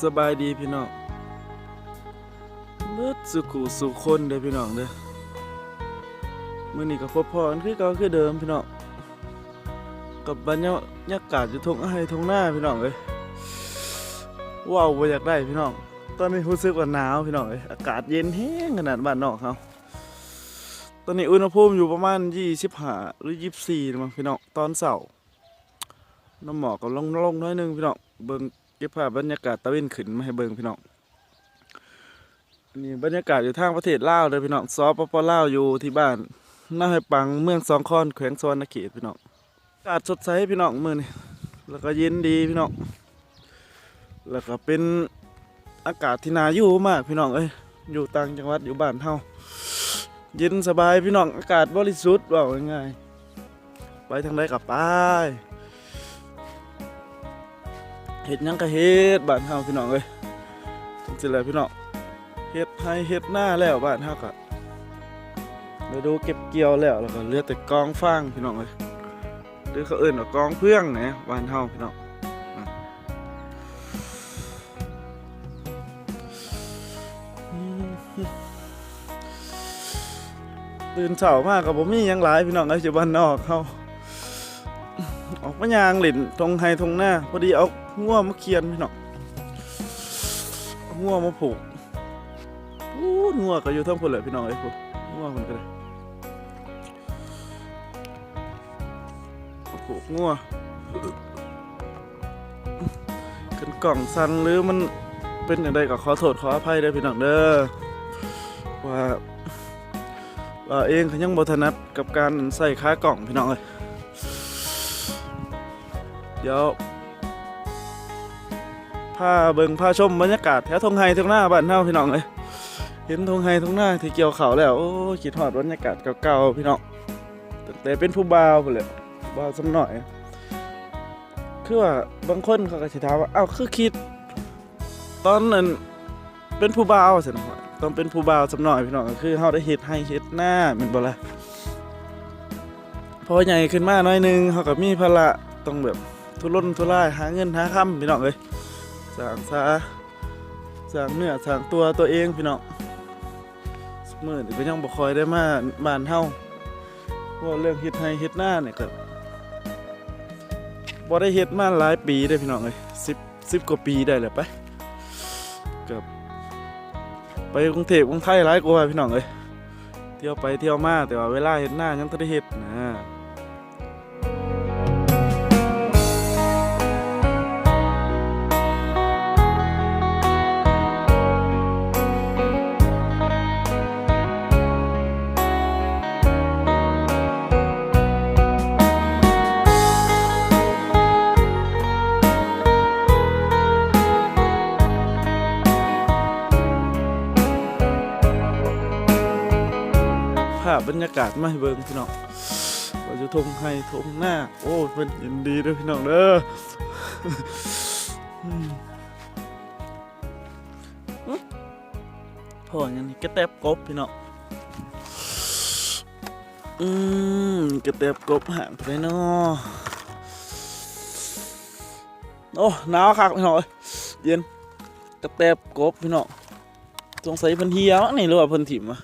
ສະບາຍດີພີ່ນ້ອງເບິດສູ່ຄູ່ສູ່ຄົນເດີພີ່ນ້ອງເດີ. ມື້ນີ້ກໍພົບພໍ້ກັນຄືເກົ່າຄືເດີມພີ່ນ້ອງ ກັບບັນຍາກາດຢູ່ທົ່ງໄຮ່ທົ່ງນາພີ່ນ້ອງເອີຍ. ເວົ້າບໍ່ຢາກໄດ້ພີ່ນ້ອງ ຕອນນີ້ຮູ້ສຶກວ່າໜາວພີ່ນ້ອງເອີຍ ອາກາດເຢັນແຮງຂະໜາດບ້ານນອກເຮົາ. ຕອນນີ້ອຸນຫະພູມຢູ່ປະມານຊາວຫ້າ ຫຼື ຊາວສີ່ນີ້ມັ້ງພີ່ນ້ອງ ຕອນເຊົ້າ. ນ້ຳໝອກກໍລົງ ລົງໜ້ອຍໜຶ່ງພີ່ນ້ອງ. ເບິ່ງ ເກັບພາບບັນຍາກາດຕາເວັນຂຶ້ນມາໃຫ້ເບິ່ງພີ່ນ້ອງ. ນີ້ບັນຍາກາດຢູ່ທາງປະເທດລາວເດີພີ່ນ້ອງ ສປປ ລາວ ຢູ່ທີ່ບ້ານນາໄຮປັງ ເມືອງສອງຄອນ ແຂວງສະຫວັນນະເຂດພີ່ນ້ອງ. ອາກາດສົດໃສພີ່ນ້ອງມື້ນີ້ ແລ້ວກໍເຢັນດີພີ່ນ້ອງ ແລ້ວກໍເປັນອາກາດທີ່ໜ້າຢູ່ມາກພີ່ນ້ອງເອີຍ. ຢູ່ຕ່າງຈັງຫວັດ ຢູ່ບ້ານເຮົາເຢັນສະບາຍພີ່ນ້ອງ ອາກາດບໍລິສຸດ ເວົ້າງ່າຍໆ ໄປທາງໃດກໍໄປ ເຮັດຫຍັງກໍເຮັດ ບ້ານເຮົາພີ່ນ້ອງເອີຍ. ຈັ່ງຊີ້ແຫຼະພີ່ນ້ອງ ເຮັດໄຮ່ເຮັດນາແລ້ວ ບ້ານເຮົາກໍ ລະດູເກັບກ່ຽວແລ້ວ ແລ້ວກໍເຫຼືອແຕ່ກອງຟາງພີ່ນ້ອງເອີຍ ຫຼືເຂົາເອີ້ນວ່າກອງເຟືອງແຫຼະ ບ້ານເຮົາພີ່ນ້ອງ. ຕື່ນເຊົ້າມາກໍບໍ່ມີຫຍັງຫຼາຍພີ່ນ້ອງເອີຍ ຢູ່ບ້ານນອກເຮົາ ອອກມາຍ່າງຫຼິ້ນທົ່ງໄຮ່ທົ່ງນາ ພໍດີເອົາງົວມາຂຽນພີ່ນ້ອງ ເອົາງົວມາຜູກ. ໂອ້ ງົວກໍຢູ່ເທິງພຸ້ນແຫຼະພີ່ນ້ອງເອີຍ ພຸ້ນ ງົວເພິ່ນກໍໄດ້ ຜູກງົວ. ຄັນກ້ອງສັ່ນ ຫຼື ມັນເປັນຈັ່ງໃດກໍຂໍໂທດຂໍອະໄພເດີພີ່ນ້ອງເດີ ວ່າລາວເອງກໍຍັງບໍ່ຖະໜັດກັບການໃຊ້ຂາກ້ອງພີ່ນ້ອງເອີຍ. ດຽວພາເບິ່ງພາຊົມບັນຍາກາດແຖວທົ່ງໄຮ່ທົ່ງນາບ້ານເຮົາພີ່ນ້ອງເອີຍ. ເຫັນທົ່ງໄຮ່ທົ່ງນາທີ່ກ່ຽວເຂົ້າແລ້ວ ໂອ້ ຄິດຮອດບັນຍາກາດເກົ່າໆພີ່ນ້ອງ ຕັ້ງແຕ່ເປັນຜູ້ບ່າວພຸ້ນແຫຼະ ບ່າວຊຳນ້ອຍ. ຄືວ່າບາງຄົນເຂົາກໍຊິຖາມວ່າ ອ້າວ ຄືຄິດຕອນນັ້ນເປັນຜູ້ບ່າວຊັ້ນ ຕ້ອງເປັນຜູ້ບ່າວຊຳນ້ອຍພີ່ນ້ອງ ກໍຄືເຮົາໄດ້ເຮັດໄຮ່ເຮັດນາແມ່ນບໍ່ລະ? ພໍໃຫຍ່ຂຶ້ນມາໜ້ອຍໜຶ່ງ ເຮົາກໍມີພາລະຕ້ອງແບບທຸລົນທຸລາຍຫາເງິນຫາຄຳພີ່ນ້ອງເອີຍ ສ້າງສາ ສ້າງເນື້ອສ້າງຕົວຕົວເອງພີ່ນ້ອງ. ຊຸມື້ນີ້ກໍຍັງບໍ່ຄ່ອຍໄດ້ມາບ້ານເຮົາ ເວົ້າເລື່ອງເຮັດໄຮ່ເຮັດນານີ້ກໍບໍ່ໄດ້ເຮັດມາຫຼາຍປີເດ້ພີ່ນ້ອງເອີຍ ສິບ ສິບກວ່າປີໄດ້ແລ້ວໄປ ກໍໄປກຸງເທບກຸງໄທຫຼາຍກວ່າພີ່ນ້ອງເອີຍ ທ່ຽວໄປທ່ຽວມາ ແຕ່ວ່າເວລາເຮັດນາຍັງບໍ່ທັນໄດ້ເຮັດນະ. ພາບບັນຍາກາດມາໃຫ້ເບິ່ງພີ່ນ້ອງ ວ່າຢູ່ທົ່ງໄຮ່ທົ່ງນາ. ໂອ້ ເພິ່ນເຢັນດີເດີພີ່ນ້ອງເດີ. ອືມ ພໍຫຍັງນີ້ ກະແຕບກົບພີ່ນ້ອງ. ອືມ ກະແຕບກົບຫາງໄປເນາະ. ໂອ້ ໜາວຄັກພີ່ນ້ອງເອີຍ ເຢັນ. ກະແຕບກົບພີ່ນ້ອງ ສົງໄສເພິ່ນເຫຍມັ້ງນີ້ ຫຼືວ່າເພິ່ນຖິ້ມວະ.